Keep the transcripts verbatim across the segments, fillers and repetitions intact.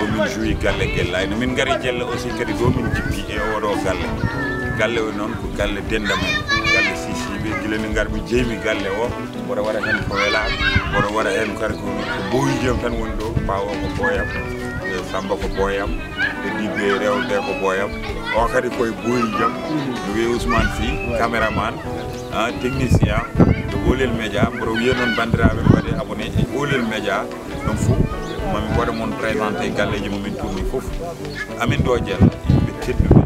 Min joui galle Gellaayi. No min ngari Jelle aussi kadi ɗo min jippi e oɗo galle. Galle o noon ko galle dennda men. Galle Sisiiɓe. Gila nde ngarmi jeymi galle o, mboɗo waɗa heen ko welaa, mboɗo waɗa heen kadi ko, ko booyijam tan woni ɗo. Paawo ko booyam, e Samba ko booyam, e ɗiɗɓe rewɓe ko booyam. O kadi koye booyijam. No wiye Ousmane Sy, caméraman, ah, technicien, to Oolel Média. Mboɗo wiya noon banndiraaɓe, mbaɗe abonné e Oolel Média. Ɗum fof, mami mboɗo mon présenté galleeji mo min tourni fof. Amin ɗo Jelle, yimɓe tedduɓe,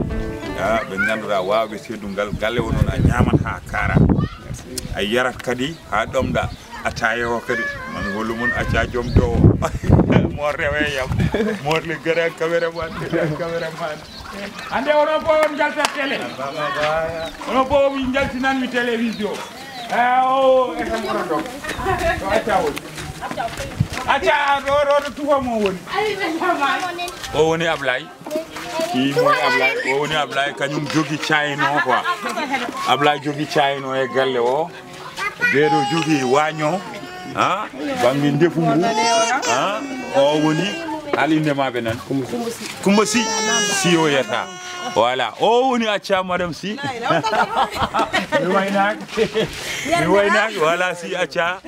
ah, ɓe ngannduɗaa waawɓe teddungal. Galle o noon a ñaamat haa kaara, a yarat kadi haa ɗomɗa. Attaaya o kadi, mami hollu mon acca joom dowo. Mo rewe yam, mo le gara kamera man, kamera man. Hannde onon fof on njaltat télé. Onon fof on njaltinanmi télévision. Eh, o, e kam onon ɗo. Ɗo acca woni. Acca, ɗo, ɗo, ɗo tufa mo woni. O woni Ablaye. Ii, mo woni Ablaye. O woni Ablaye, kañum jogi cayno quoi. Ablaye jogi cayno e galle o. Ɓeeɗo jogii waaño, ha, bannge ndefu ngu, ha, o woni, hal innde ma ɓe nan? Kumba Sy. Si o yetta. Voilà, o woni acca madame Sy. Mi waynaaki. Mi waynaaki, voilà, si acca.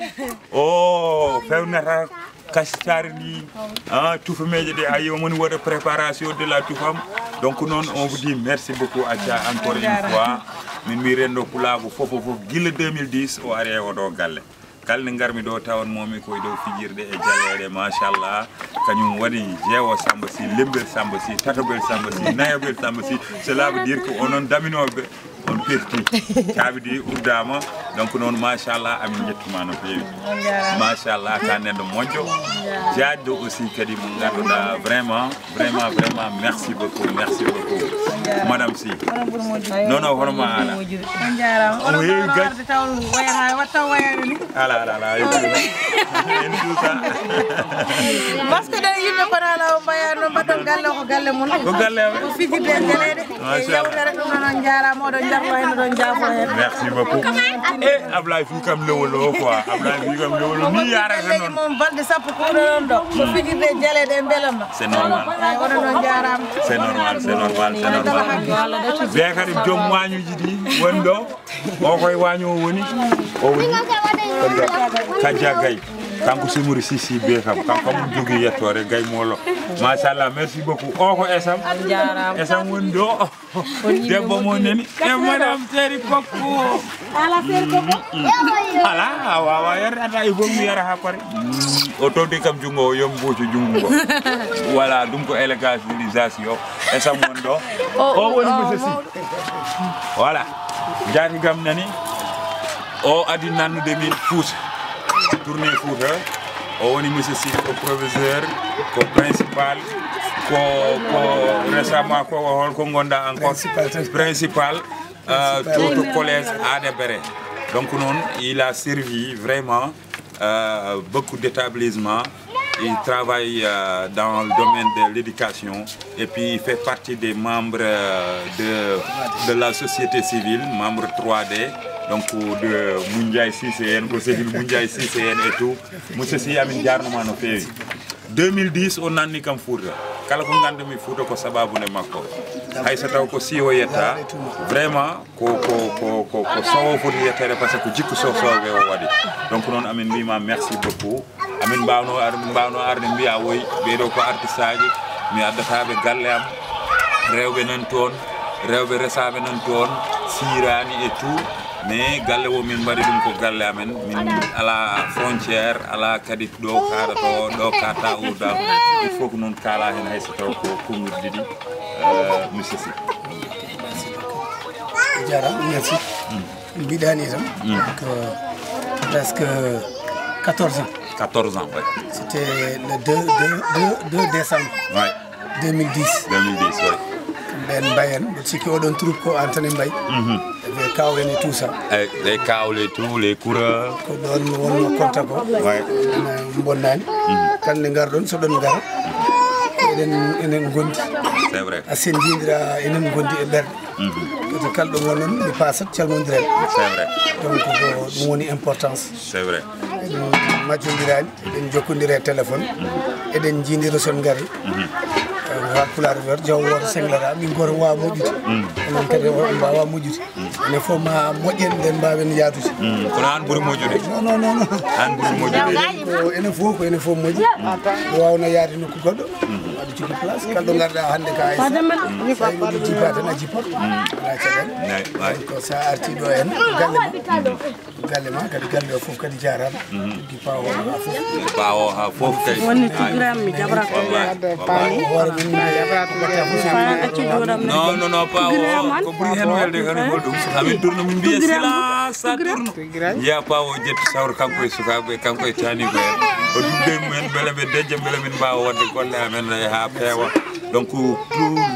O fewnata kasitaari ndi, ah, tufameeje ɗe, a yiwa moni waɗa préparation de la tufam. Donc noon, on vous dit merci beaucoup, acca, encore une fois. Min mbi renndo pulaagu fof, fof, fof, gila deux mille dix, o ari e oɗo galle. Kala nde ngarmi ɗo, tawanmomi ko e dow fijirde e jaleeɗe, machallah. Kañum waɗi jeewo Samba Sy, lembel Samba Sy, tatobel Samba Sy, nayobel Samba Sy. Cela veut dire que onon daminooɓe, on perti. Caabi ɗi uddama. Donc noon, machallah, amin njettuma no feewi. On jaaraama. Machallah, ka neɗɗo moƴƴo. On jaaraama. Jaajɗo aussi kadi mo ngannduɗaa vraiment, vraiment, vraiment, merci beaucoup, merci beaucoup. On jaaraama. Madame Sy. Hono ɓuri moƴƴude. Non, non, hono ma ala. On jaaraama. On heewi gacce. Arde taw waya ha, wat taw wayani ni. Ala, ala, ala. En tout ça. Parce que ɗen yimɓe kono ala o mbaya no mbaɗɗon galle o ko galle mum. Ko galle amen. Ko fijirde e jaleeɗe. Machallah. E yewtere ɗum noon, on jaaraama, oɗon jarlo heen, oɗon jaafo heen. Merci beaucoup. E Ablaye fii kam lewol o quoi. Ablaye fii kam lewol o. Ni yarata noon. Moom balɗe sappo ko ɗon ɗo. Ko fijirde e jaleeɗe e mbelamma. C'est normal. Ay, oɗon on jaaraama. C'est normal, c'est normal, c'est normal. Be kadi joom waañuuji ɗi woni ɗo. O koye waaño o woni. O woni Kaja Gaye. Kanko Sumori Sisi be kam. Kanko mo jogii yettoore Gaye Molo. Machallah, merci beaucoup. O ko Esam. On jaaraama. Esam woni ɗo. Debbo mo nani. E madame Seri Kokko. Ala Seri Kokko. Ala, a wawa yarde, ata il faut mi yara ha pare. O tawde kam junngo o, yo mi ɓoocu junngo ngo. Voilà, ɗum ko élégance, civilisation. Esam woni ɗo. O, o woni o, monsieur Sy. Voilà. Jaati gam nani. O adi nannude min Fouta. Tournée Fouta. O woni monsieur Sy, ko professeur, ko principal, ko, ko récemment, ko, ko holko ngonɗa encore? Principal, principal. Principal, euh, principal. Tout au collège Adé Béré. Donc, non, il a servi vraiment, euh, beaucoup d'établissements. Il travaille, euh, dans le domaine de l'éducation et puis il fait partie des membres, euh, de, de la société civile, membre trois D, donc de Moundiaye Cissé, ko cellule Moundiaye Cissé et tout. Monsieur Sy, amin jarnuma no feewi. Deux mille dix, o nanni kam Fouta. Kala ko ngandumi Fouta ko sababu nde makko. Hay so taw ko si o yetta, vraiment, ko, ko, ko, ko, ko sowo foti yettere, parce que ko jikku so-, sowe o waɗi. Donc noon, amin mbima merci beaucoup. Amin mbawno ar-, mbawno arde mbiya, woy, ɓeɗo ko artiste aji, mi addataɓe galle am, rewɓe nan toon, rewɓe resaɓe nan toon, sirani et tout, mais galle o min mbaɗi ɗum ko galle amen, min ala frontière, ala kadi ɗo kaɗato, ɗo katta, urda. Il faut que noon kala hen, hay so taw ko konnguɗi ɗiɗi, euh, monsieur Sy. Jarama, merci. Mbiɗani tan, mm, ko presque quatorze ans. Quatorze ans, oui. C'était le deux, deux, deux, deux décembre, oui, deux mille dix. Deux mille dix, oui. Ɓen mbayen, mboɗo sikki oɗon troupe ko an tan e mbay. Mhm. Ɓe kawlen e tout ça. Eh, les kawle et tout, les coureurs. Ko ɗon wonno konta ko. Oui. Ene bonnani. Mhm. Kala nde ngarɗon, so ɗon ngara, eɗen, enen gondi. C'est vrai. Asen jiidira enen gondi e ɓerɗe. Parce que kala ɗo ngonnon mi paasat calmondiral. C'est vrai. Donc ko ɗum woni importance. C'est vrai. Eɗen majjondirani, eɗen jokkondira e téléphone. Eɗen jiidira son ngari. Wa pulaar wer jaw woto senglata min goto wawa moƴƴude. Onon kadi on mbawa moƴƴude. Ene fof ma moƴƴen nden mbawen yaadude. Kono an ɓuri moƴƴude. Non non non non. An ɓuri moƴƴude. Ko enen fof ko enen fof moƴƴi. Wawna yaade nokku goɗɗo. Aɗa jogii place kala ɗo ngarɗa hannde ka hay. Sa yiɗi jippa tan a jippat. Ala caɗeele. Nay, way. Ko sa arti ɗo en galle ma. Galle ma kadi galle o fof kadi jaarama. Di pawo ha fof. Pawo ha fof kay. Woni tugiram mi jaɓrata. Wallahi, wallahi. Hoore mum Fa acci juuram. Non non non, pawo ko ɓuri hen welde kadi holɗum? Amin tourno min mbiya sila sa tourno. Jeeya pawo jetti sawro kanko e sukaɓe kanko e tani ko en. O dugde mumen beele ɓe dejja beele min mbawa wadde golle amen ha peewa. Donc tout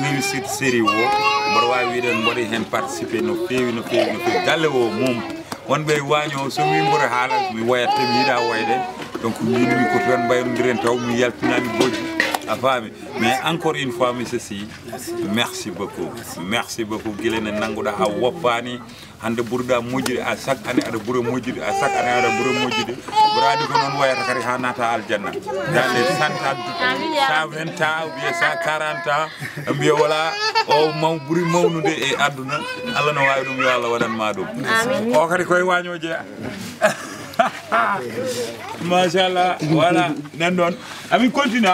réussite série o mboɗo wawi wiide en mboɗo hen participer no feewi no feewi no feewi. Galle o mum wonɓe e waño so mi mboɗo haala mi wayat te mi yiiɗa wayde. Donc min mi ko toon mbaynodiren taw mi yaltinani bojji. A faami? Mais encore une fois monsieur Sy, merci beaucoup. Merci beaucoup gila ne nannguɗa ha woppani. Hannde ɓurɗa moƴƴude à chaque année aɗa ɓura moƴƴude à chaque année aɗa ɓura moƴƴude. Ɓuraade ko noon wayata kadi ha naata aljanna. Dans les cent ans, cent vingt ans ou bien cent quarante ans, mbiya wala o maw ɓuri mawnude e aduna. Allah no wawi ɗum yo Allah waɗan ma ɗum. O kadi koye waño jeeya. Machallah. Voilà. Nen ɗon amin continue.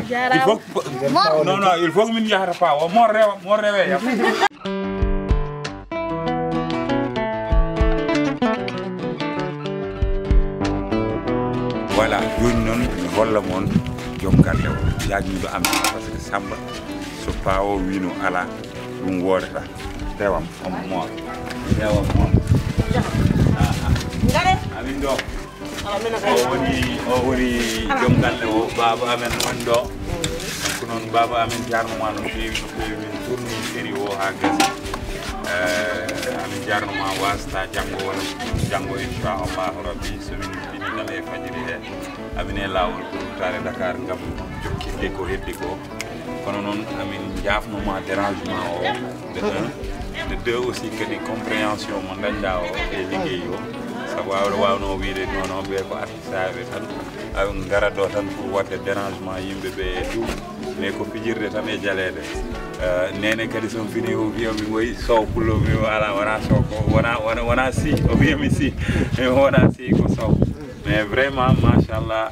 Il faut que- non non, il faut que min yahata pawo mo rewa mo rewe yam. Voilà, joni noon mi holla mon joom galle o yajnuɗo am. Parce que Samba so pawo wino ala ɗum wodata. Tewam. Omo mool. Tewam mool. Amin ɗo. O woni o woni joom galle o, baaba amen woni ɗo. Donc noon baaba amen jarnoma no feewi no feewi, min tourni série o ha gasi. Eh, amin jarnoma wasta janngo wona janngo inchallahu rabbi so min fini tan e fajiri he amin e lawol pour tare Dakar ngam jokkinde ko heddi ko. Kono noon amin jafnoma dérangement o de un, de deux aussi kadi compréhension mo dañɗa o e liggey o. Sabu aɗa wawno wiide nono ɓe ko artistaɓe tan aɓe gara ɗo tan pour wadde dérangement yimɓe ɓe e tout. Mais ko fijirde tan e jaleede. Nene kadi son fini o wiya mi woyi sow pullo mi ala wona sow ko wona wona wona si o wiya mi si wona si ko sow. Mais vraiment machallah.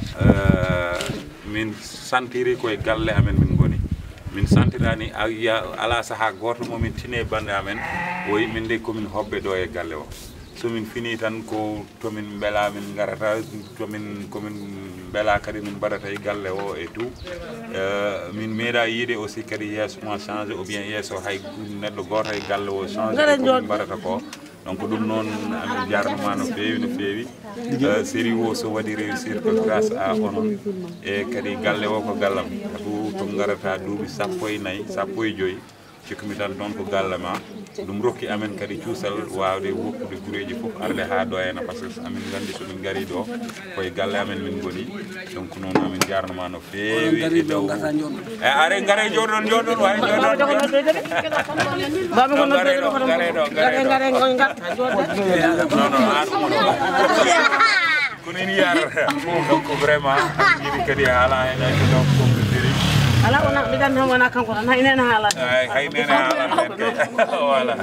Min santiri koye galle amen min ngoni. Min santirani a- ya- ala saha goto momin tine bande amen. Woyi min de komin hobbe ɗo e galle o. So min fini tan ko tomin mbela min garata, tomin komin mbela kadi min mbaɗata e galle o e tout. Min meeɗa yiide aussi kadi yeeso ma change ou bien yeeso hay neɗɗo goto e galle o change komin mbaɗata ko. Donc ɗum noon amin jarnoma no feewi no feewi. Série o so waɗi réussir ko grâce à onon. E kadi galle o ko gallam. Sabu to garata duuɓi sappo e nayi sappo e joyi. Cikkumi tan toon ko galle ma. Ɗum rokki amen kadi cuusal wawde woppude gureji fof arde ha ɗo hena par ce que amin gandi somin gari ɗo koye galle amen min goni. Donc noon amin jarnoma no feewi e dow. E are gare joɗon joɗon wawi joɗon. Baɓe ko noddude ɗo kono gare ɗo gare ɗo. Non non an kono. Kono ina yarata donc vraiment amin jiiɗi kadi haala hen ay donc comptiri. Ala wona mbiɗan tan wona kanko tan hay nene haala. Ay hay nene haala hen kay. Voilà.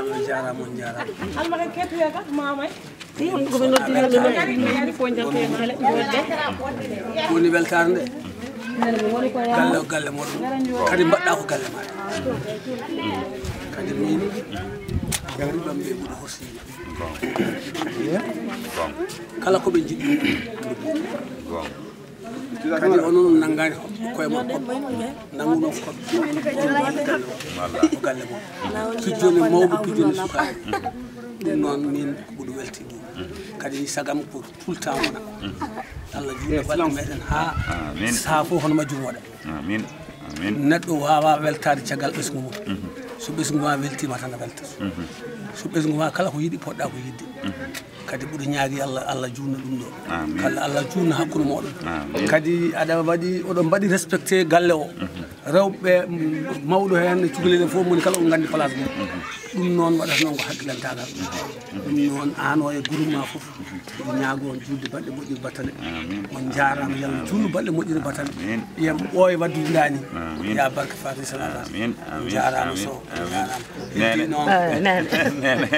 Allah jarama on jarama. Almaka kettoya ka mamay. Ɗum ko ɓe noddirande men. Woni weltare nde. Galle o galle moɗon kadi mbaɗɗa ko galle ma. Kadi min jawriɗon ɓe ɓuuri horsini. Kala ko ɓe jiɗi kadi onon nanngani koye mon koɓɓe nannguno koɓɓe ko galle mon. Pijjone mawɓe pijjone sukaaɓe. Ɗum noon min ko ɓuri welti ɗum. Kadi sagam ko tout le temps wona. Allah juuɗe balɗe meɗen ha saa fof hono majjum waɗa. Amin. Amin. Neɗɗo wawa weltade caggal ɓesngu mum. So ɓesngu ma weltima tan a weltat. So ɓesngu ma kala ko yiɗi, poɗɗa ko yiɗde. Kadi mboɗo ñaagi Allah, Allah juutna ɗum ɗo. Amin. Kala Allah juutna hakkunde mooɗon. Amin. Kadi aɗa waɗi, oɗon mbaɗi respecté galle o. Rewɓe, mm, mawɗo heen, cukalel en fof, moni kala on nganndi place mum. Ɗum noon waɗata noon ko hakkilantaagal. Ɗum noon, aan o e groupe ma fof, miɗo ñaago on juutde balɗe moƴƴude battane. Amin. On njaaraama, yo Allah juutnu balɗe moƴƴude battane. Amin. Yam ɓooye waddude ndaani. Amin. Ya barke Faati Salaam. Amin. Amin. Njaaraama. Amin. Sow. Amin. Njaaraama. Nene. Heddi noon. Eh, nene. Nene.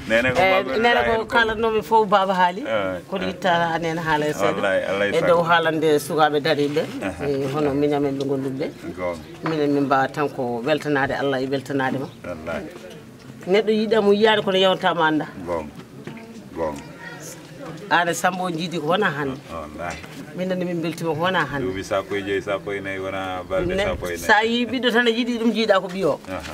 Nene ko Eh, mawɓe nene ko Ibrahima ko. Kaalatnoomi fof, baaba haali. Eh, kono eh. Itta nene haala e seeɗa. Wallahi, Allah e dow haalande sukaaɓe dariiɓe. Eh, hono miñam en ɓe ngonduɓe. Goonga. Minen min mbaawa tan ko weltanaade Allah e weltanaade ma. Wallahi. Neɗɗo yiɗa mo yiyaade kono yewta mo annda. Goonga. Goonga. Aan e Sammba o jiidi ko wona hannde. Wallahi. Minen ne min mbeltima ko wona hannde. Duuɓi sappo e joyi, sappo e nayi wona balɗe Ne-, sappo e nayi. Sa yii ɓiɗɗo tan a yiɗi ɗum, jiiɗa ko ɓiyo. Aha.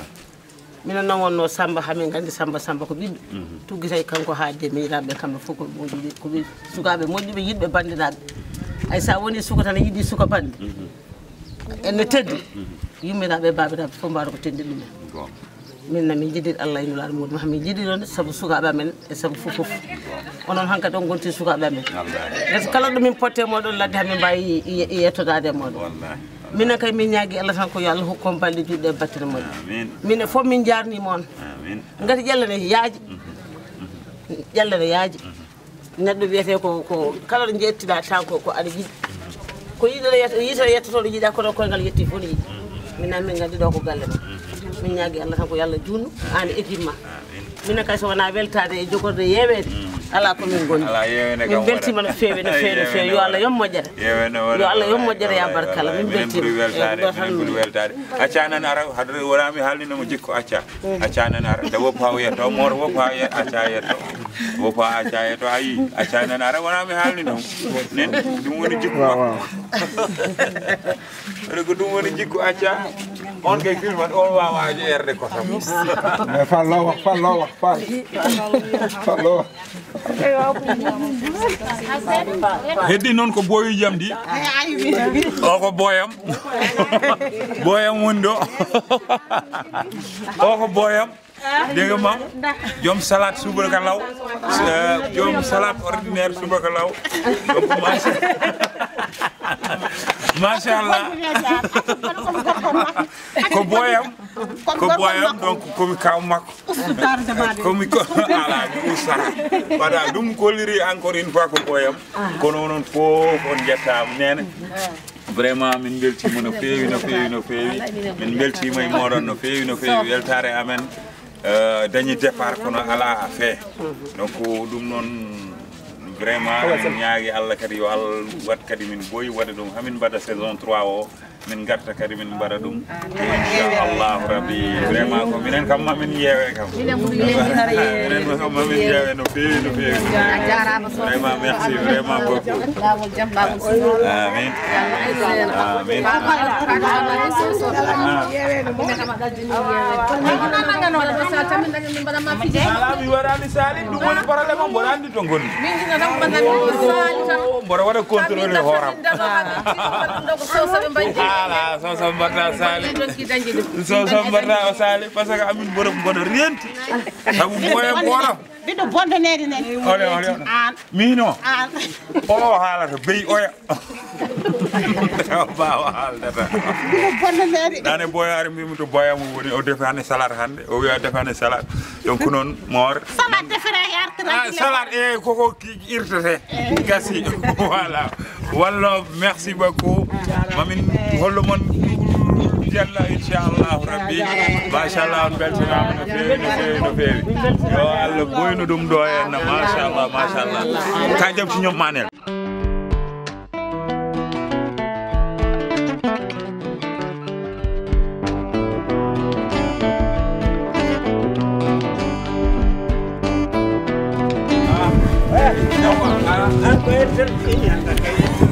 Minen noon wonno Sammba, hamin nganndi Sammba, Sammba ko ɓiɗɗo. Mhm. Tuggitay kanko haaɗde e miñiraaɓe kamɓe fof ko moƴƴuɓe, ko ɓe sukaaɓe moƴƴuɓe, yiɗɓe banndiraaɓe. Ay, sa woni suka tan a yiɗi suka banndi. Mhm. Ene teddi. Mhm. Yummiraaɓe e baabiraaɓe fof mbaɗa ko teddi ɗumen. Goonga. Min na min jiɗir Allah e Nulaaɗo muɗum, ha min jiɗir on sabu sukaaɓe amen e sabu fof fof. Onon hankadi on gonti sukaaɓe amen. Wallahi. Ngati kala ɗo min potte e moɗon ladde ha min mbawi ye-, ye-, yettodaade e moɗon. Wallahi. Minen kay min ñaagi Allah tan ko yo Allah hokku on balɗe juɗɗe e battere moƴƴe. Amin. Minen fof min jarnima on. Amin. Ngati ƴellane yaaji. Mhm. Ƴellane yaaji. Mhm. Neɗɗo wiyetee ko, ko kala ɗo njettiɗa tan ko, ko aɗa yiɗi. Ko yiɗoɗo yetto, yiɗoɗo yettotoɗo yiɗa, kono koyngal yetti fof ne yiɗi. Min an min nganndi ɗo ko galle ma. Min ñaagi Allah tan ko yo Allah juutnu, aan e équipe ma. Amin. Minen kay so wonaa weltaade e jogorde yeeweede, alaa ko min ngonndi. Alaa yeeweede kam. Min mbeltiima no feewi, no feewi, no feewi. Yo Allah yoɓ moƴƴere. Yeeweede no waɗa. Yo Allah yoɓ moƴƴere, ya barkalla. Min mbeltiima. Minen ɓuri weltaade, minen ɓuri weltaade. Acca nan ara, haɗre wonaa mi haalnino mo jikko Acca. Acca nan ara, nde woppa o yetto, moor woppa ye-, Acca yetto. Woppa Acca yetto, ayi, Acca nan ara, wonaa mi haalnino. Nen, ɗum woni jikko makko. Waaw, waaw. Ene ko ɗum woni jikko Acca. On kay filmat, on wawa erde ko tan. Mais Fall lo wax, Fall lo wax, Fall. Fall lo wax. Heddi noon ko boyuji am ɗi. O ko boyam. Boyam woni ɗo. O ko boyam. Dégg nga, maam? Joom salade suba ka law. Euh, joom salade ordinaire suba ka law. Donc, macha-, macha Allah. Ko boyam. Ko boyam, donc, komi kaw makko. Komi ko, ala, mi usta. Voilà, ɗum kolliri encore une fois ko boyam. Kono onon fof on njettaama, nene. Vraiment, min mbeltiima no feewi, no feewi, no feewi. Min mbeltiima e mooɗon no feewi, no feewi. Weltaare amen, euh, dañi départ kono alaa fee. Donc, ɗum noon, vraiment, min ñaagi Allah kadi yo Allah waɗ kadi min ɓooyi waɗa ɗum. Hamin mbaɗa saison trois o, min ngarta kadi min mbaɗa ɗum. Inchallahu Rabbi, vraiment ko minen kam mamin yeewe kam. Minen kam mamin yeewe no feewi, no feewi. A jaaraama soxna. Vraiment, merci vraiment beaucoup. Laawol jam, laawol sutura. Amin. Amin. Amin. Ala, mi waɗani Sali, ɗum woni problème am, mboɗo anndi to ngoni. Mboɗo waɗa contrôle hooram. Ala, so, so mbaɗta Sali. So, so mbaɗta o Sali, parce que amin mboɗo, mboɗo renti. Sabu mboya mboɗo. Ɓiɗɗo bonɗo neɗi neɗi. Ole, ole, ole. An. Mino. An. O haalata beyi oya. Bawa haaldata. Ɓiɗɗo bonɗo neɗi. Nane boya ari mbimi to boya mum woni o defani salade hannde. O wiya defani salade. Donc noon moor. Salade defira e artira. Ah, salade e koko ki irtete. Gasi. Voilà. Wallo, merci beaucoup. Mamin hollo mon Jalla, inchallahu Rabbi. Machallah, on beltanaama no feewi, no feewi, no feewi. Yo Allah boynu ɗum ɗo henna, machallah, machallah. Ka jaɓti ñom manel.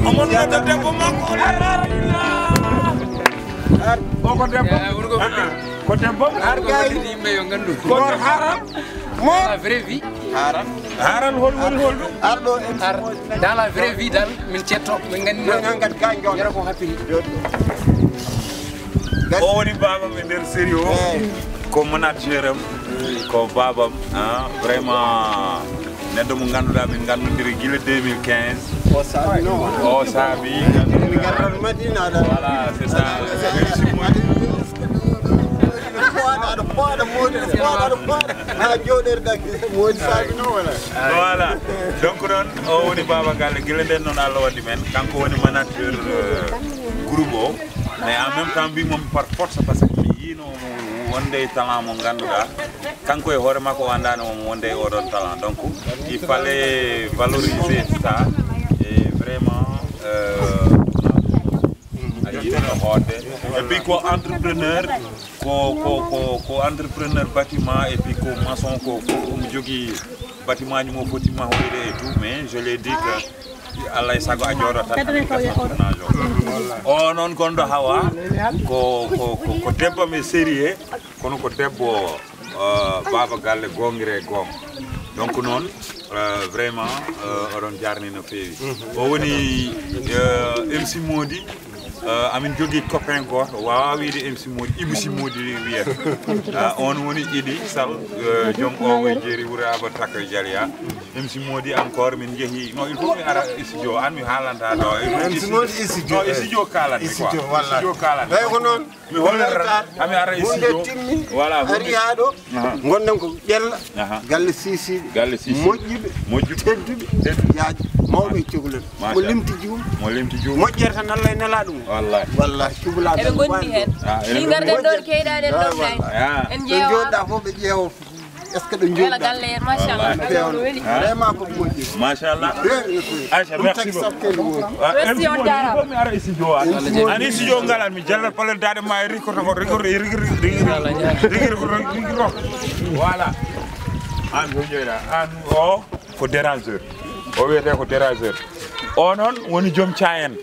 Omo nodda debbo makko. O ko debbo. Ko debbo. Ar gay. Yimɓe yo nganndu. Ko haram. Mo. La vraie vie. Haram. Haram hol woni hol ɗum? Arɗo en. Ar, dans la vraie vie dal, min cetto, min nganndi. Min nganndi ka jooɗo. Yero ko happini. O woni baaba men nder série o. Eey. Ko manager am, ko baabam, ah, vraiment neɗɗo mo ngannduɗaa min nganndondiri gila deux mille quinze. O saabi no? O saabi. Min ngartan Madina ɗo. Voilà, c'est ça. Merci beaucoup. Aɗa fooɗa, aɗa fooɗa, moodi, aɗa fooɗa, aɗa fooɗa. Ha jooɗere dagge, moodi saabi no wala? Voilà. Donc noon, o woni Baaba Galle, gila nden noon Allah waddi men. Kanko woni manager, euh, groupe o. Mais en même temps, mbimomi par force, parce que mi yiino wonde e talent mo ngannduɗaa, kanko e hoore makko o anndaano omo wonde e oɗon talent. Donc, il fallait valoriser ça. Et vraiment, euh, a yiino hoorde. Et puis ko entrepreneur, ko, ko, ko, ko entrepreneur bâtiment, et puis ko maçon, ko, ko omo jogii bâtiment ji mo foti mahoyde et tout, mais je l'ai dit que Allah e sago a jooɗo tan, amin gasna tournage o. O noon gonɗo Hawa, ko, ko, ko, ko debbo men sérieux, kono ko debbo, euh, Baaba Galle goongre goong. Donc noon, euh, vraiment, euh, oɗon jarni no feewi. O woni, euh, M C Mody, euh, amin jogii copain gooto, waawa wiide M C Mody, Ibou C Mody wiyata. Ah, on woni Idi Sall, euh, joom o e jeeri wuro Aba Takoy Jaliya. M C Mody encore min njehi. Non, il faut mi ara studio, an mi haalanta ɗo. M C Mody studio, non, eh. Studio kaalan mi quoi. Studio, voilà. Studio kaalan. Eyi, ko noon. Mi hollata, ami ara e studio. Hunde timmi, voilà, hunde ari haa ɗo. Aha. Ngonɗen ko ƴella, aha, galle Sisiiɓe. Galle Sisiiɓe. Moƴƴuɓe, moƴƴuɓe, tedduɓe, tedduɓe, yaaji, mawɓe e cukalel. Mo limti juum. Mo limti juum. Moƴƴere tan Allah e nelaaɗo mum. Wallahi. Wallahi, cubalaaɓe. Eɓe ngondi heen. Ah, min ngarɗen ɗo, keyɗaɗen ɗo. Ah. En ƴeewa. Jooɗɗa fof ɓe ƴeewa. Est-ce que ɗo jooɗɗa? Galle en, machallah. Wallahi. Feewno. Ah. Vraiment ko moƴƴi. Machallah. Feewno, feewno. Aïcha, merci beaucoup. Merci, on jaaraama. Mi ara e studio o. An e studio ngalan mi jalla palen daade ma e rikoto ko rikoto e rigi rigi rigi rigi rigi rigi rigi. Voilà. An ko jeeɗa. An o ko dérangeur. O wiyete ko dérangeur. O noon woni joom caayan.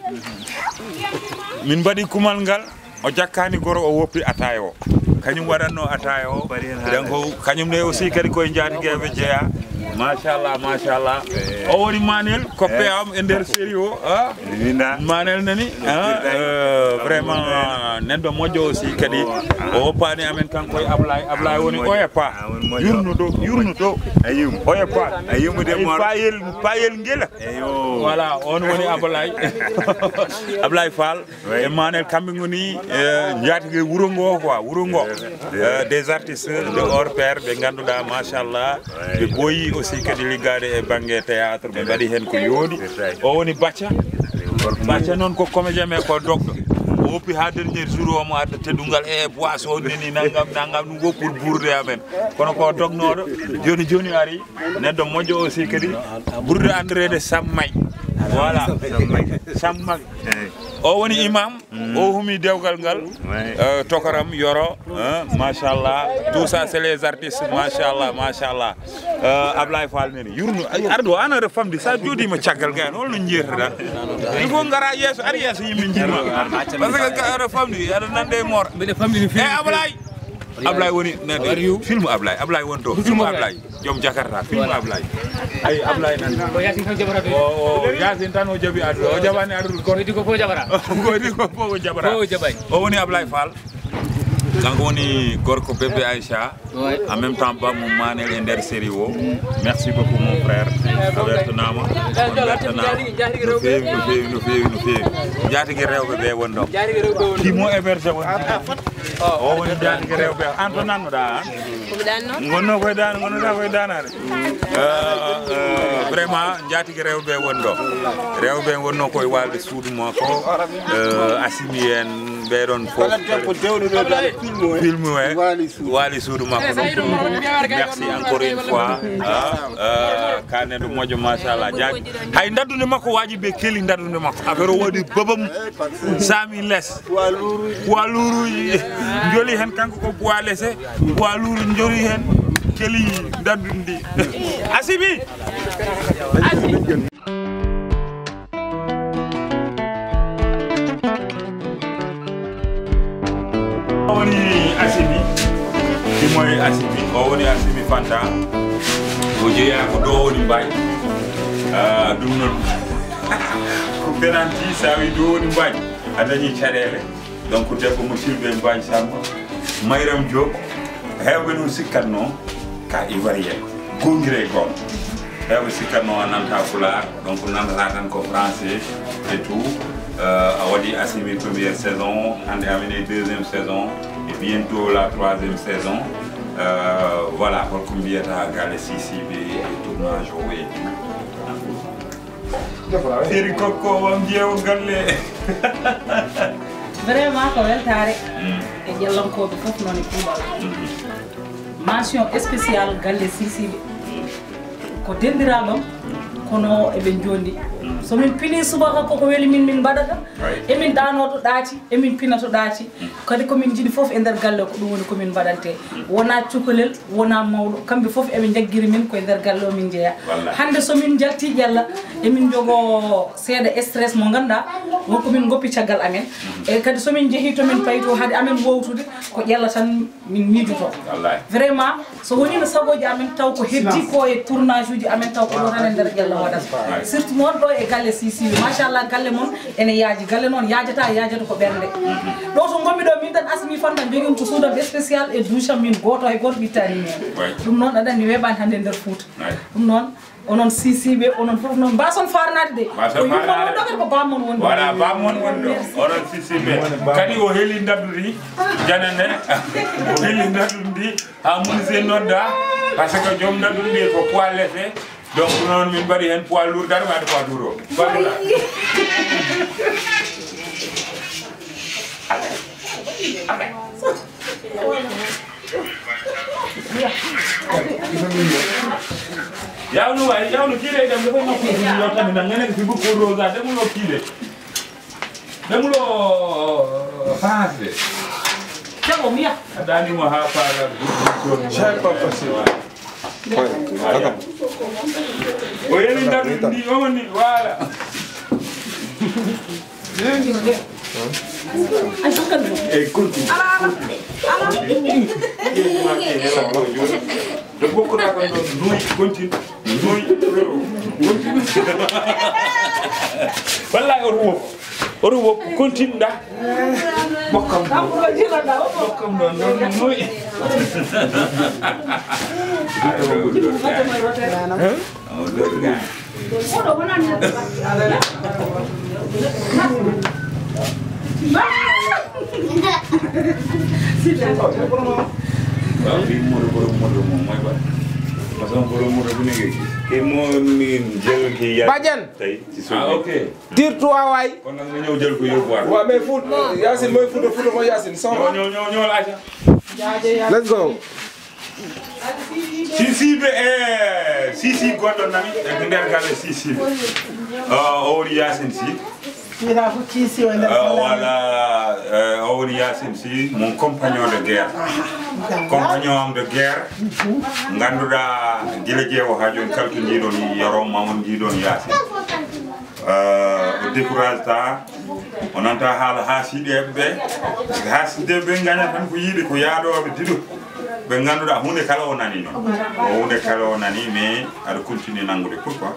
Min mbaɗi kumal ngal, o jakkaani goro, o woppi ataaya o. Kañum waɗatno ataaya o. Donc, kañum ne aussi kadi koye njaatigeeɓe jeyaa. Machallah, machallah. O woni Manel, coppe am e nder série o, ah. Manel nani, ah, euh, vraiment, neɗɗo moƴƴo aussi kadi. O woppaani amen kanko e Ablaye. Ablaye woni oya pa. Yurno ɗo, yurno ɗo. Ayum. Oya pa. Ayum de mor. Payel, payel ngela. Eyo. Voilà, on woni Ablaye. Ablaye Fall. Oui. E Manel kamɓe ngoni, eh, njaatige wuro ngo quoi, wuro ngo. Eh, des artistes de hors pair, ɓe ngannduɗaa, machallah. Oui. Ɓe boyi aussi kadi liggaade e bannge théâtre, ɓe mbaɗi heen ko yooɗi. C'est vrai. O woni Bacca. Bacca noon ko comédien, mais ko dogɗo. O woppi haa dernier jour, omo adda teddungal e boisson nini, nangam, nangam, ɗum ko pour ɓurde amen. Kono ko dognooɗo, jooni, jooni ari. Neɗɗo moƴƴo aussi kadi ɓurɗo anndireede Sammay. Voilà. Sammay. Sammay. Eyi. O woni imam, mm, o humi dewgal ngal. Oui. Euh, tokaram, yoro, hein, machallah. Tout ça, c'est les artistes, machallah, machallah. Euh, Ablaye Fall nani. Yurno, ar ɗo, an aɗa famɗi, sa jooɗiima caggal gay, holno njiyata? Il faut ngara yeeso, ar yeeso yimɓe njiyma. Parce que ka aɗa famɗi, aɗa nande e moor. Mbiɗa famɗi no feewi. Eh, Ablaye. Ablaye woni, nani, film Ablaye, Ablaye woni to. Film Ablaye. Joom Jakarta, film Ablaye. Ay, Ablaye nan. O Yaasin tan jaɓi addude. O jaɓani addude ko. Ko ko fof jaɓata. Ko ko fof jaɓata. Fof jaɓay. O woni Ablaye Fall. Kanko woni gorko bébé Aïcha. Ouais. En même temps, bammo Manel e nder série o. Merci beaucoup, mon frère. A weltanaama. On weltanaama. No feewi, no feewi, no feewi, no feewi. Njaatige rewɓe ɓe woni ɗo. Kimo héberge woni. O woni njaatige rewɓe. An to nannoɗaa, an? Ko mi ɗanno? Ngonno koye dan-, ngonnoɗaa koye danaade. Euh, euh, vraiment, njaatige rewɓe woni ɗo. Rewɓe wonno koye waalde suudu makko. Euh, Asimi en, ɓe ɗon fof. Kala debbo dewɗo ɗo dal film o, eh? Film o, eh? Waali suudu. Waali suudu makko ɗon. Merci encore une fois. Ah, euh, ka neɗɗo moƴƴo, machallah. Jaaj-, hay ndaddunde makko waaji ɓe keli ndaddunde makko. Affaire o waɗi babam. Sami les. Poids lourd uji. Poids lourd uji. Joli hen kanko ko poids léger. Poids lourd joli hen. Keli ndaddunde. Asibi. Asibi. O woni Asimi. Ɗum o woni Asimi. O woni Asimi Fanta. O jeeyaa ko ɗo woni Mbaye. Ah, ɗum noon. Ko penalty, sa wi ɗo woni Mbaye. A dañi caɗeele. Donc, debbo mo Sylvain Mbaye Samba. Mayram Diop. Heewɓe noon sikkatnoo ka ivoirien, goongira e goonga. Heewɓe sikkatnoo a nanta pulaar, donc nantata tan ko français et tout. Euh, a waɗi Assimi première saison, hannde amen e deuxième saison, et bientôt la troisième saison. Euh, voilà, holko mbiyata galle Sisiɓe e tournage o e tout. Seri kokko wam jeewo galle. Vraiment ko weltaare e ƴellankooɓe fof noon e kuuɓal. Mention spéciale galle Sisiɓe. Ko dendiraaɓe am, kono eɓe njondi. So min pini subaka koko weli min, min mbaɗata. Emin ɗaanoo to ɗaati, emin pina to ɗaati. Kadi ko min njiɗi fof e nder galle o, ko ɗum woni ko min mbaɗante. Wonaa cukalel, wonaa mawɗo, kamɓe fof eɓe njaggiri min, koye nder galle o min njeyaa. Hannde so min njaltii ƴella, emin njogoo seeɗa stress mo ngannduɗaa wonko min ngoppi caggal amen. E kadi so min njehii to min payi to, hade amen wowtude ko ƴella tan min miijotoo. Vraiment, so wonii no sagooji amen taw ko heddi ko e tournage uji amen taw ko ɗo tan e nder ƴella waɗata. Surtout noon ɗo e galle Sisiɓe, machallah, galle mon ene yaaji. Galle noon yaajata, yaajata ko ɓernde. Ɗo to ngonmi ɗo min tan, Assimi Fanta jogii ko suudam spécial e douche am min gooto hay gooto ɓittaani mi heen. Ɗum noon aɗa anndi weeɓaani hannde e nder Fuuta. Ɗum noon onon Sisiɓe, onon fof noon mbaason faarnaade de. Ko yummon woni ɗo, kadi ko bammon woni ɗo. Voilà, bammon woni ɗo. Onon Sisiɓe. Kadi o heli ndaddu ndi, janane. O heli ndaddu ndi, haa mun se nodda. Parce que joom ndaddu ndi ko poids léger. Donc noon min mbaɗi heen poids lourd, dara waɗi poids lourd o. Poids lourd. Yawnu waay, yawnu kiile dem, dafa ñoo ko ñoo tamit nag, nga nekk fi bu ko rosa, demuloo kiile. Demuloo paase. Jago miya. A daani mo haa paala. C'est pas facile. O yeli ndadu ndi, o woni, voilà. E continue. Ɗo bokkoɗaa ɗon ɗon, noy, continue. Noy, continue. Wallahi, oto woppu. Oto woppu, continue ɗa. Bokkam ɗon. Bokkam ɗon, ɗon, noy. Hein? Waaw, ɓii moto, borom moto moom mooy ba. Parce que borom moto bu nekkee kii. Kii moo ni jël kii yàlla. Badiane. Tey ci suuf. Ah, ok. Tirtu waay. Kon nag nga ñëw jël ko yóbbuwaat. Waaw, mais Fuuta, Yacine mooy Fuuta, Fuuta mooy Yacine. Ñëw, ñëw, ñëw, ñëw, Aïcha. Let's go. Sisiɓe e Sisi goɗɗo nani e nder galle Sisiɓe. O woni Yacine Sy. Wiyata ko Sisi o nder. Voilà, o woni Yacine Sy, mon compagnon de guerre. Compagnon am de guerre. Ngannduɗaa gila jeewo haa jooni kalto ndiɗon yoro ma on ndiɗon Yacine. O décourage ta, o nanta haala haasideɓe ɓe. Haasideɓe ɓe ngaña tan ko yiide ko yaadooɓe diɗo. Ɓe ngannduɗaa huunde kala o nani noon. O huunde kala o nani, mais aɗa continue nanngude. Pourquoi?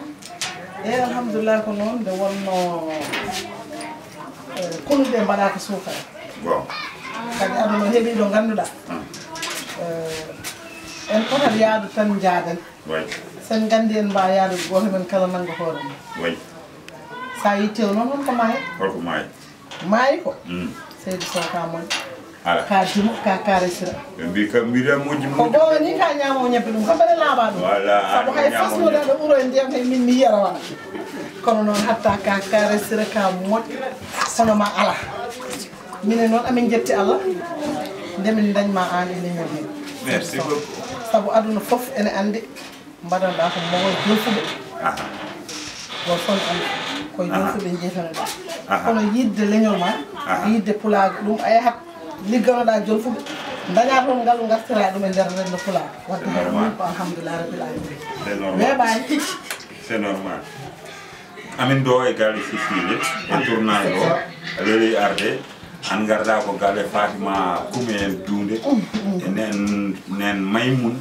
Eyi, alhamdulillah, ko noon nde wonno konuɗe mbaɗaka suukara. Bon. Kadi aduna heɓi ɗo ngannduɗaa. En potat yaadu tan njaaden. Sen nganndi en mbaa yaadu gooto men kala nanngo hoore mum. Sa yitte o noon, holko maayi? Holko maayi? Maayi ko? Seydi Sow ka moƴƴo. Ala. Ka dimo, ka karesira. Ɓe mbi ka mbiɗa moƴƴi. Ko moƴƴi. Ɓooyo ni ka ñaamo ñebbe ɗum, ko ɓeɗe laaɓa ɗum. Wala. Sabu hay fasnude ɗo ɓuro e ndiyam he min mi yiyara wala. Kono noon hatta ka karesira ka moƴƴo. Kono ma ala. Minen noon amin jetti Allah. Nde min dañ ma aan e leñol hee. Merci beaucoup. Sabu aduna fof ene anndi. Mbaɗanɗaa ko mawɗo jolfuɓe. Aha. Gooto fof ne anndi koye jolfuɓe njeytanoɗaa. Aha. Kono yiɗde leñol ma, aha, yiɗde pulaagu, ɗum a yahat ligganoɗaa jolfuɓe, ndañaa toon ngalu ngartiraa ɗum e nder renndo pulaagu. Wadde hay ɗum ko alhamdulillah rabbil alamin. C'est normal. Weeɓaani. C'est normal. Amin ɗo e galle Sisiɓe, e tournage o, a weeli arde, an ngarɗaa ko galle Fatima Kume en Duunde, e nen, nen Maymun.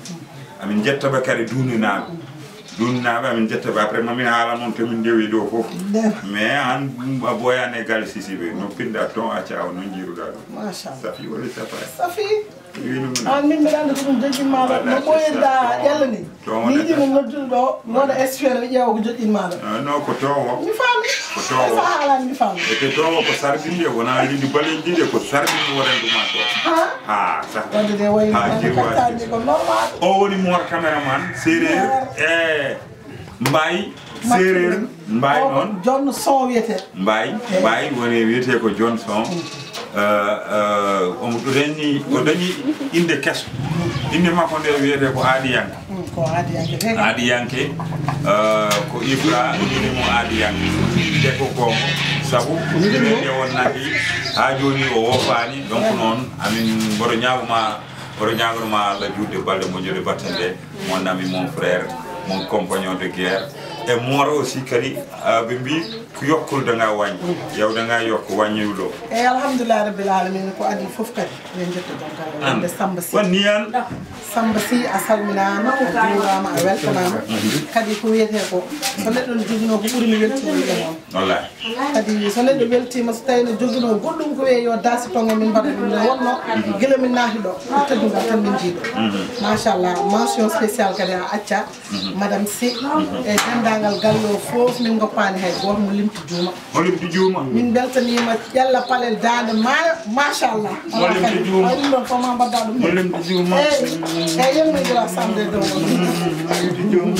Amin njetta ɓe kadi Duundenaaɓe. Ɗum naaɓe amin jetta ɓe après mamin haala noon to min ndewi ɗo fof. Mais an a boyani e galle Sisiɓe no pinɗa ton acca o noon jiruɗa ɗum. Machallah. Safi woni safari. Safi. An min mbiɗa andi ko ɗum joƴƴinmaɗo no ɓoyirɗa ƴella ni. Miɗi no noddude ɗo mi waɗa espére mi ƴeewa ko joƴƴinmaɗo. Non ko towo. Mi faami. Ko towo. Sa haalani mi faami. E te towo ko sarbinde wona lindi balendide ko sarbinde woɗan ɗuma to. Ha? Ha sa. Wadde de wayi ha jirwa. Ko normal. O woni moor caméraman séeréer. E mbayi séeréer mbayi noon. John son wiyete. Mbayi mbayi woni wiyete ko John son. Omo renni o dañi inde keso. Inde makko nde wiyete ko aadiyanke. Ko aadiyanke de. Aadiyanke. Ko Ibra woni mo aadiyanke. Te ko ko sabu nde wonnati ha joni o wopani donc noon amin mboɗo ñaaguma. Oto ñaagono ma Allah juutde balɗe moƴƴude battande mon ami mon frère mon compagnon de guerre. E moora aussi kadi ɓe mbi ko yokkol danga waññi yewdanga yokko waññiwɗo. Eyyi alhamdulillahi rabbil alamina ko adi foof kadi eɗen jetta jonkal wonde Samba Sy. Wanni an. Samba Sy a salminama a juurama a weltanama. Kadi ko wiyete ko so neɗɗo ne jogino ko ɓuuri mi weltinande moon. Wallahi. Kadi so neɗɗo weltima so tawi ne joguino goɗɗum ko wiye yo dasi tonge min mbaɗa ɗum nde wonno gila min naati ɗo ko teddugal tan min jiiɗo. Machallah mention spéciale kadi a acca madame Sy e dendagal galle o foof min goppani hay goto mo limti juuma. Mo limti juuma. Min beltanima ƴella palel dande maayo machallah. Mo limti juuma. Ay ɗum ɗon fof ma mbadda ɗum mo limti juuma. Eyyi eyyi yewmi gila samde dow. Mo limti juuma.